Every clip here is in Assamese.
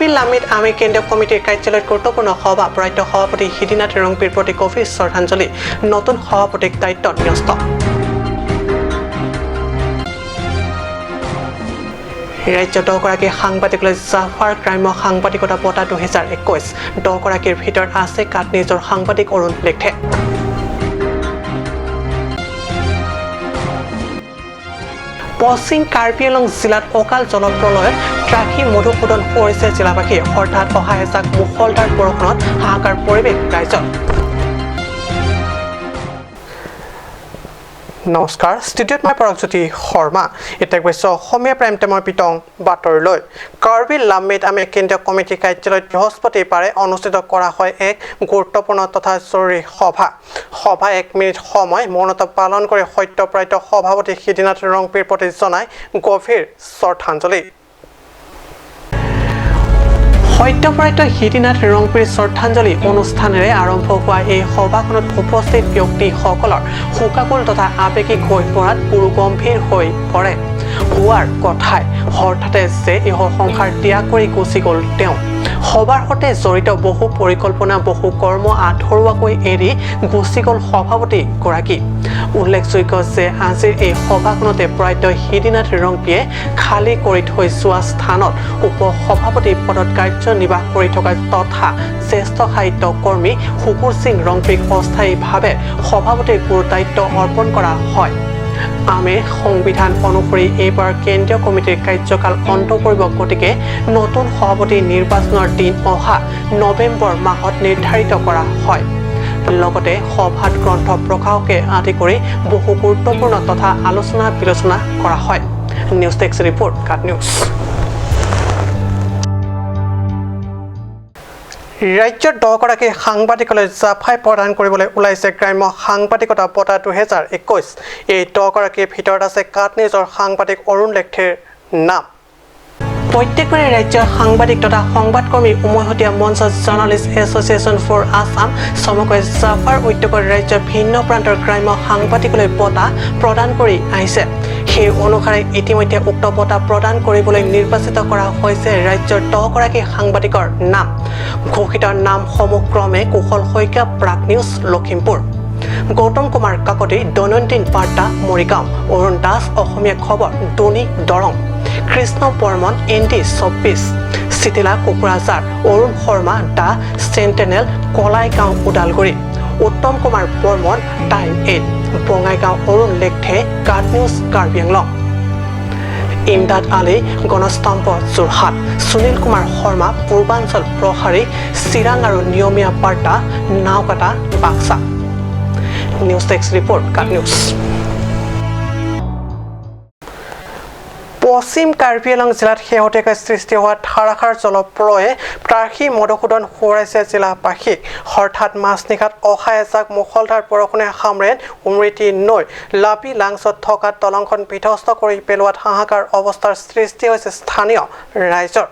কাৰ্বি লামিত আমি কেন্দ্ৰীয় কমিটিৰ কাৰ্যালয়ত গুৰুত্বপূৰ্ণ সভা। প্ৰয়াত সভাপতি সিদ্ধিনাথ ৰংপিৰ প্ৰতি গভীৰ শ্ৰদ্ধাঞ্জলি। নতুন সভাপতিক দায়িত্ব ন্যস্ত। ৰাজ্যৰ 10গৰাকী সাংবাদিকলৈ জাফাৰ গ্ৰাম্য সাংবাদিকতা বঁটা 2021। 10গৰাকীৰ ভিতৰত আছে কাটনিজৰ সাংবাদিক অৰুণ লেখে। পশ্চিম কাৰ্বি আংলং জিলাত অকাল জলপ্ৰলয়ত ত্ৰাসী মধুসূদন কৰিছে জিলাবাসী। হঠাৎ অহা এজাক মুষলধাৰ বৰষুণত হাহাকাৰ পৰিৱেশ ৰাজ্যত। নমস্কাৰ, ষ্টুডিঅ'ত মই পৰাগজ্যোতি শৰ্মা। এতিয়া গৈছোঁ অসমীয়া প্ৰাইম টাইমৰ বিতং বাতৰিলৈ। কাৰ্বি লাম্বিত আমি কেন্দ্ৰীয় কমিটিৰ কাৰ্যালয়ত বৃহস্পতিবাৰে অনুষ্ঠিত কৰা হয় এক গুৰুত্বপূৰ্ণ তথা জৰুৰী সভা। সভা 1 মিনিট সময় মৌনতা পালন কৰি সদ্যপ্ৰাপ্ত সভাপতি সিদ্ধিনাথ ৰংপিৰ প্ৰতি জনাই গভীৰ শ্ৰদ্ধাঞ্জলি। সদ্যপ্ৰাপ্ত সিদ্ধিনাথ ৰংপিৰ শ্ৰদ্ধাঞ্জলি অনুষ্ঠানেৰে আৰম্ভ হোৱা এই সভাখনত উপস্থিত ব্যক্তিসকলৰ শোকাকুল তথা আৱেগিক হৈ পৰাত গুৰু গম্ভীৰ হৈ পৰে। হোৱাৰ কথাই হঠাতে যে ইহ সংসাৰ ত্যাগ কৰি গুচি গ'ল তেওঁ। সভাৰ সৈতে জড়িত বহু পৰিকল্পনা, বহু কৰ্ম আধৰুৱাকৈ এৰি গুচি গ'ল সভাপতিগৰাকী। উল্লেখযোগ্য যে আজিৰ এই সভাখনতে প্ৰয়াত সিদ্ধিনাথ ৰংপিয়ে খালী কৰি থৈ যোৱা স্থানত উপ সভাপতি পদত কাৰ্যনিৰ্বাহ কৰি থকা তথা জ্যেষ্ঠ সাহিত্য কৰ্মী শুকুৰ সিং ৰংপিক অস্থায়ীভাৱে সভাপতিৰ গুৰু দায়িত্ব অৰ্পণ কৰা হয়। আমি সংবিধান অনুসৰি এইবাৰ কেন্দ্ৰীয় কমিটিৰ কাৰ্যকাল অন্ত পৰিব, গতিকে নতুন সভাপতি নিৰ্বাচনৰ দিন অহা নৱেম্বৰ মাহত নিৰ্ধাৰিত কৰা হয়। লগতে সভাত গ্ৰন্থ প্ৰকাশকে আদি কৰি বহু গুৰুত্বপূৰ্ণ তথা আলোচনা বিলোচনা কৰা হয়। News desk report, cut news. ৰাজ্যৰ 10গৰাকী সাংবাদিকলৈ জাফাই প্ৰদান কৰিবলৈ ওলাইছে গ্ৰাম্য সাংবাদিকতা বঁটা 2021। এই 10গৰাকীৰ ভিতৰত আছে কাটনিজৰ সাংবাদিক অৰুণ লেখথেৰ নাম। প্ৰত্যেকৰে ৰাজ্যৰ সাংবাদিক তথা সংবাদকৰ্মী উমৈহতীয়া মঞ্চ জাৰ্ণালিষ্ট এছ'চিয়েশ্যন ফৰ আছাম চমুকৈ জাফাৰ উদ্যোগত ৰাজ্যৰ ভিন্ন প্ৰান্তৰ গ্ৰাম্য সাংবাদিকলৈ বঁটা প্ৰদান কৰি আহিছে। সেই অনুসাৰে ইতিমধ্যে উক্ত বঁটা প্ৰদান কৰিবলৈ নিৰ্বাচিত কৰা হৈছে ৰাজ্যৰ 10গৰাকী সাংবাদিকৰ নাম। ঘোষিত নামসমূহ ক্ৰমে Kushal Saikia, Prag news, Lakhimpur; Gautam Kumar Kakati, Dainandin Barta, Morigaon; Arun Das, Asomiya Khabar, Duni, Darrang; Krishna Barman, N D 24, Chitila, Kokrajhar; Arun Sharma, the Sentinel, Kalaigaon, Udalguri; Uttam Kumar Barman, time eight, Bongaigaon; Arun Lekthe, cut news, Karbi Anglong; Imdad Ali, Ganastambha, Jorhat; Sunil Kumar Sharma, Purbanchal Prahari, Chirang আৰু Niyomiya Barta, Naokata, Baksa. News desk report, cut news. পশ্চিম কাৰ্বি আংলং জিলাত শেহতীয়াকৈ সৃষ্টি হোৱা ধাৰাসাৰ জলপ্ৰলয়ে ত্ৰাসী মধুসূদন সোঁৱৰাইছে জিলাবাসীক। হঠাৎ মাজনিশাত অহা এজাক মুষলধাৰ বৰষুণে হামৰেণ উমৃতি নৈ লাপি লাংচত থকা দলংখন বিধ্বস্ত কৰি পেলোৱাত হাহাকাৰ অৱস্থাৰ সৃষ্টি হৈছে স্থানীয় ৰাইজৰ।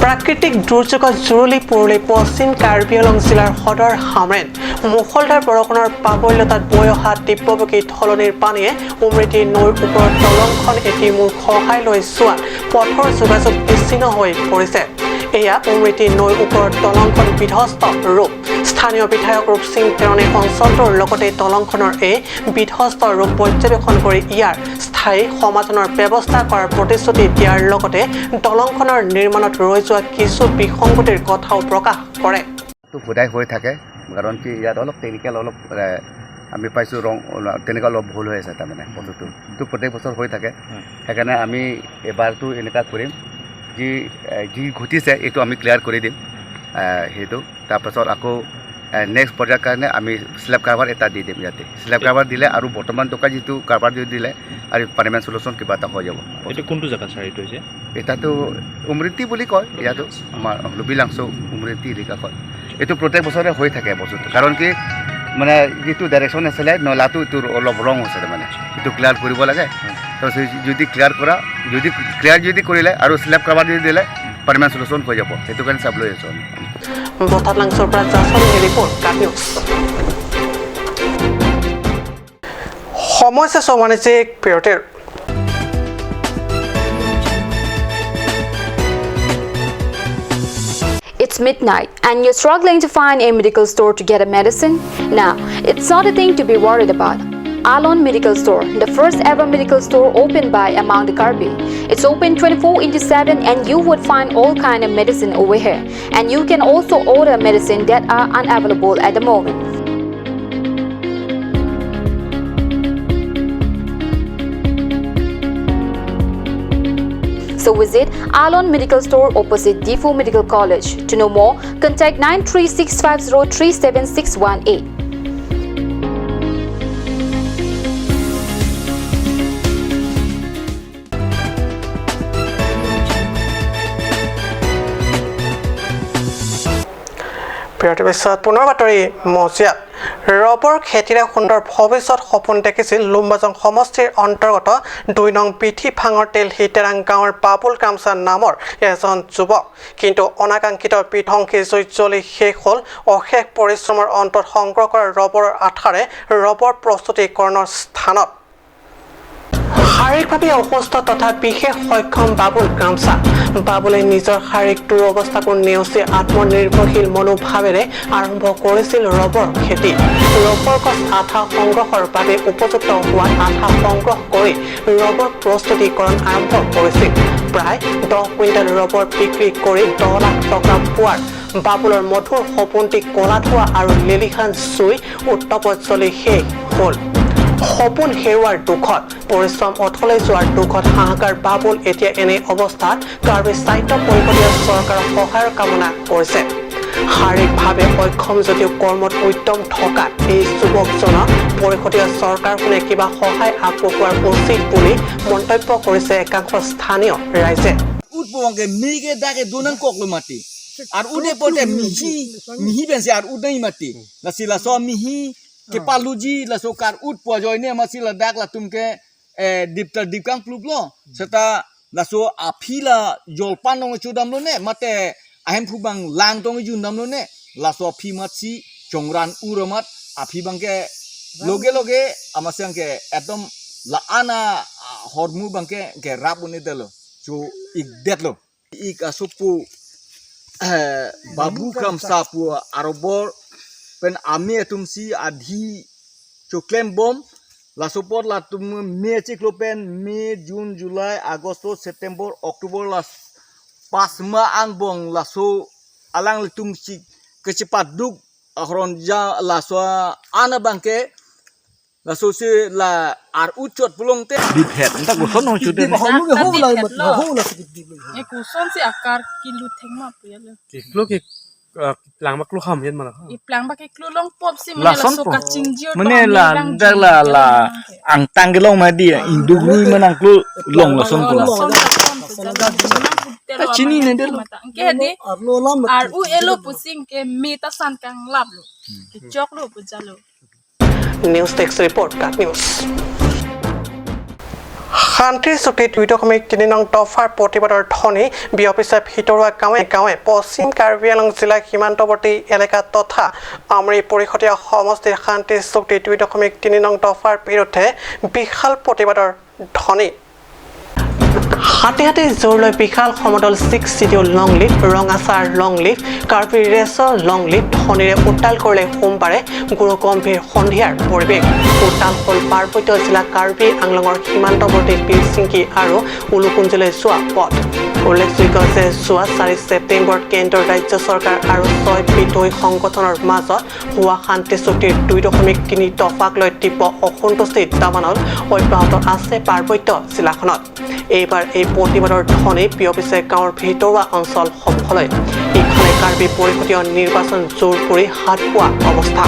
প্ৰাকৃতিক দুৰ্যোগত জুৰুলি পুৰুলি পশ্চিম কাৰ্বি আংলং জিলাৰ সদৰ হামৰেণ। মুষলধাৰ বৰষুণৰ প্ৰাবল্যতাত বৈ অহা তীব্ৰবেগী ঢলনিৰ পানীয়ে উমৃতি নৈৰ ওপৰত দলংখন এটি মূৰ খহাই লৈ যোৱাত পথৰ যোগাযোগ বিচ্ছিন্ন হৈ পৰিছে। এয়া উমৃতি নৈৰ ওপৰত দলংখন বিধ্বস্ত ৰূপ। স্থানীয় বিধায়ক ৰূপসিং তেৰণে অঞ্চলটোৰ লগতে দলংখনৰ এই বিধ্বস্ত ৰূপ পৰ্যবেক্ষণ কৰি ইয়াৰ স্থায়ী সমাধানৰ ব্যৱস্থা কৰাৰ প্ৰতিশ্ৰুতি দিয়াৰ লগতে দলংখনৰ নিৰ্মাণত ৰৈ যোৱা কিছু বিসংগতিৰ কথাও প্ৰকাশ কৰে। সদায় হৈ থাকে, কাৰণ কি ইয়াত অলপ টেকনিকেল অলপ আমি পাইছোঁ ৰং তেনেকুৱা অলপ ভুল হৈ আছে, তাৰমানে বস্তুটো এইটো প্ৰত্যেক বছৰ হৈ থাকে। সেইকাৰণে আমি এবাৰটো এনেকুৱা কৰিম, যি যি ঘটিছে এইটো আমি ক্লিয়াৰ কৰি দিম সেইটো। তাৰপাছত আকৌ নেক্সট পৰ্যায়ৰ কাৰণে আমি স্লেব কাভাৰ এটা দি দিম ইয়াতে। স্লেব কাভাৰ দিলে আৰু বৰ্তমান টকা যিটো কাভাৰ যদি দিলে আৰু পাৰ্মানেণ্ট চলুশ্যন কিবা এটা হৈ যাব। এইটো কোনটো জেগাত ছাৰ এইটো হৈছে? এটাতো উমৃতি বুলি কয় ইয়াতো, আমাৰ লুবিলাংচ উমৃতি এলেকা কয়। এইটো প্ৰত্যেক বছৰে হৈ থাকে বস্তুটো, কাৰণ কি মানে যিটো ডাইৰেকশ্যন আছিলে নলাটো, এইটো অলপ ৰং হৈছে, তাৰমানে এইটো ক্লিয়াৰ কৰিব লাগে। তাৰপিছত যদি ক্লিয়াৰ কৰা, যদি ক্লিয়াৰ যদি কৰিলে আৰু স্লেব কাভাৰ যদি দিলে পাৰ্মানেণ্ট চলুশ্যন হৈ যাব। সেইটো কাৰণে চাবলৈ আহিছোঁ আমি। বথাত লাংচৰ পৰা জাছন ৰিপৰ্ট, কাট নিউজ। সমস্যা বাণিজ্যিক বিৰতিৰ। It's midnight and you're struggling to find a medical store to get a medicine? Now, it's not a thing to be worried about. Alon Medical Store, the first ever medical store opened by among the Karbi. It's open 24/7 and you would find all kind of medicine over here. And you can also order medicine that are unavailable at the moment. So visit Alon Medical Store opposite Diphu Medical College. To know more, contact 93650 37618. বিৰতিৰ পিছত পুনৰ বাতৰি মজিয়াত। ৰবৰ খেতিৰে সুন্দৰ ভৱিষ্যত সপোন দেখিছিল লুম্বাজং সমষ্টিৰ অন্তৰ্গত 2 নং পিঠি ভাঙৰ তেল হিতেৰাং গাঁৱৰ বাবুল কামচা নামৰ এজন যুৱক। কিন্তু অনাকাংক্ষিত বিধ্বংসী জুইত জ্বলি শেষ হ'ল অশেষ পৰিশ্ৰমৰ অন্তত সংগ্ৰহ কৰা ৰবৰৰ আঠাৰে ৰবৰ প্ৰস্তুতিকৰণৰ স্থানত। শাৰীৰিকভাৱে অসুস্থ তথা বিশেষ সক্ষম বাবুল কামচা। বাবুলে নিজৰ শাৰীৰিক দুৰৱস্থাকো নেওচি আত্মনিৰ্ভৰশীল মনোভাৱেৰে আৰম্ভ কৰিছিল ৰবৰ খেতি। ৰবৰ গছ আঠা সংগ্ৰহৰ বাবে উপযুক্ত হোৱাত আঠা সংগ্ৰহ কৰি ৰবৰ প্ৰস্তুতিকৰণ আৰম্ভ কৰিছিল। প্ৰায় 10 কুইণ্টেল ৰবৰ বিক্ৰী কৰি 10 লাখ টকা পোৱাৰ বাবুলৰ মধুৰ সপোনটি কলা ধোঁৱা আৰু লেলিহান জুই উত্তাপত জ্বলি শেষ হ'ল। সপোন হেৰুৱাৰ দুখত, পৰিশ্ৰম অথলে যোৱাৰ দুখত হাহাকাৰ বাবুল এতিয়া এনে অৱস্থাত কাৰ্বি স্বায়ত্ত পৰিষদীয় চৰকাৰৰ সহায়ৰ কামনা কৰিছে। শাৰীৰিকভাৱে অক্ষম যদিও কৰ্মত উদ্যম থকা এই যুৱকজনক পৰিষদীয় চৰকাৰখনে কিবা সহায় আগবঢ়োৱাৰ উচিত বুলি মন্তব্য কৰিছে একাংশ স্থানীয় ৰাইজে। আর উদে পটে মিহি মিহি বেঞ্চে আর উদে মাটি লাসি লাস মিহি ke paluji la so kar ut po joy ne masi la dak la tumke dipta dipkang pluk lo seta la so aphila jolpan nong chudam lo ne mate ahem phubang lang tong jundam lo ne la so aphi matsi chongran uramat aphi bangke loge loge amasang ke ekdom la ana hormu bangke ke rabune delo so ik detlo ik asupu babu kam sapu arobor pen ami etumsi adhi choklem bom la support la tum me chiklopen May June July August September October la pasma ang bong la so alang tum si kecepat duk ahron ja la so ana bangke la so se la ar uchot pulong te diphet nta ko son ho chude e kuson si akar kilu thengma puyalo klo ke plang ba klo kham yen mana i plang ba ke klo long pop si la mane la son so po ka chingjiu mane la da la la ang tang ge long ma di indu gui manang klo long la son ko la son ta son Ta chini ne de lo. Ke di ar u elo pusing ke mi ta san kang lap lo ke chok lo pu jalo. News desk report, cut news. শান্তিৰ চুক্তি 2.3 নং দফাৰ প্ৰতিবাদৰ ধ্বনি বিয়পিছে ভিতৰুৱা গাঁৱে গাঁৱে। পশ্চিম কাৰ্বি আংলং জিলাৰ সীমান্তৱৰ্তী এলেকা তথা আমৰি পৰিষদীয় সমষ্টিৰ শান্তিৰ চুক্তি 2.3 নং দফাৰ বিৰুদ্ধে বিশাল প্ৰতিবাদৰ ধ্বনি। হাতে হাতে জোৰ লৈ বিশাল সমদল 6 schedule long live, Rangachar long live, Karbi ৰেচৰ long live ধ্বনিৰে উত্তাল কৰিলে সোমবাৰে গুৰুগম্ভীৰ সন্ধিয়াৰ পৰিৱেশ। উত্তাল হ'ল পাৰ্বত্য জিলা কাৰ্বি আংলঙৰ সীমান্তৱৰ্তী বীৰচিংকি আৰু উলুকুঞ্জলৈ যোৱা পথ। উল্লেখযোগ্য যে যোৱা 4 ছেপ্টেম্বৰত কেন্দ্ৰ ৰাজ্য চৰকাৰ আৰু 6 বিদ্ৰোহী সংগঠনৰ মাজত হোৱা শান্তি চুক্তিৰ 2.3 দফাক লৈ তীব্ৰ অসন্তুষ্টিৰ দাবানল অব্যাহত আছে পাৰ্বত্য জিলাখনত। এইবাৰ এই প্ৰতিবাদৰ ধ্বনি বিয়পিছে গাঁৱৰ ভিতৰুৱা অঞ্চলসমূহলৈ। ইফালে কাৰ্বি পৰিষদীয় নিৰ্বাচন জোৰ কৰি হাত পোৱা অৱস্থা।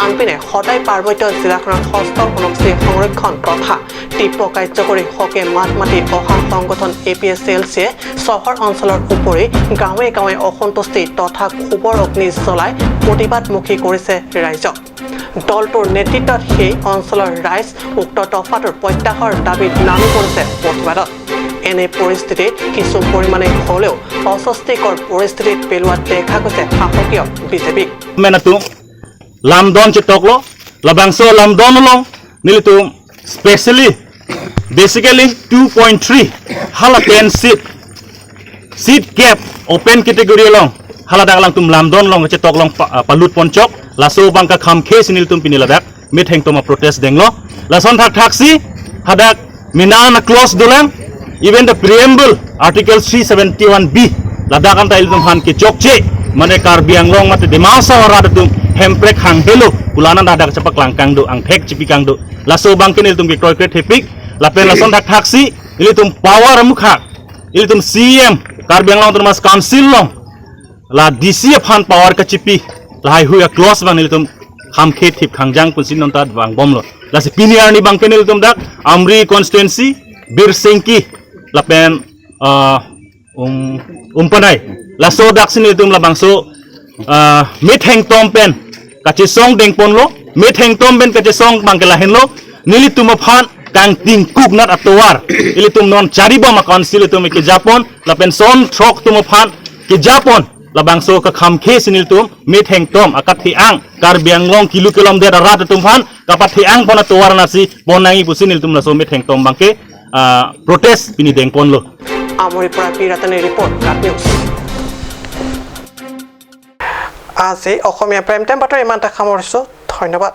আনপিনে সদায় পাৰ্বত্য জিলাখনৰ ষষ্ঠ অনুসূচী সংৰক্ষণ তথা তীব্ৰ কাৰ্যকৰী হকে মাত মাতি অহা সংগঠন এ পি এছ এল চিয়ে চহৰ অঞ্চলৰ উপৰি গাঁৱে গাঁৱে অসন্তুষ্টি তথা ক্ষোভৰ অগ্নি জ্বলাই প্ৰতিবাদমুখী কৰিছে ৰাইজক। দলটোৰ নেতৃত্বত সেই অঞ্চলৰ ৰাইজ উক্ত দফাটোৰ প্ৰত্যাহাৰৰ দাবীত নামি পৰিছে প্ৰতিবাদত। এনে পৰিস্থিতিত কিছু পৰিমাণে হ'লেও অস্বস্তিকৰ পৰিস্থিতিত পেলোৱা দেখা গৈছে শাসকীয় বিজেপিক। Menatu lamdon chitoklo labangso lamdon long nilitu specially basically 2.3 hala 10 seat seat gap open category long Haladak lang tum lamdon long che tok long palut ponchok laso bang ka kham khe sinil tum pini ladak mit heng toma protest denglo lason thak thak si hadak mina na close dolang even the preamble article 371 b ladak an tail tum han ke chok che mane Karbi Anglong mate Dimasa ora tum hemprek hang helo kulana dadak cepak langkang do ang thek chipi kang do laso bang kenil tum ke kroy kret hepik lapen lason thak thak si ili tum power mukhak ili tum CM Karbi Anglong tum mas council long la DC phan power ka chipi la hai huya close bang ili tum kham khe thip khangjang punsin non ta bang bom lo la si piniar ni bang kenil tum dak Amri constituency Bir Singki lapen umpanai la so dak sin ili tum la bang so mit heng tom pen kache song deng pon lo mit heng tom pen kache song bang ke lahen lo nili tum phan kang ting kuk nat atowar ili tum non chariba ma council tum ke Japon la pen son throk tum phan ke Japon la bang so ka kham khe sinil tum mit heng tom akat thi ang Karbi Anglong kilu kilom de rat tum phan kapat thi ang pon atowar nasi bonangi pusinil tum la so mit heng tom bang ke protest pini deng pon lo. আমৰিৰ পৰা পি ৰাতানিৰ ৰিপৰ্ট, কাট নিউজ। আজি অসমীয়া প্ৰাইম টাইম বাতৰি ইমানতে সামৰিছোঁ, ধন্যবাদ।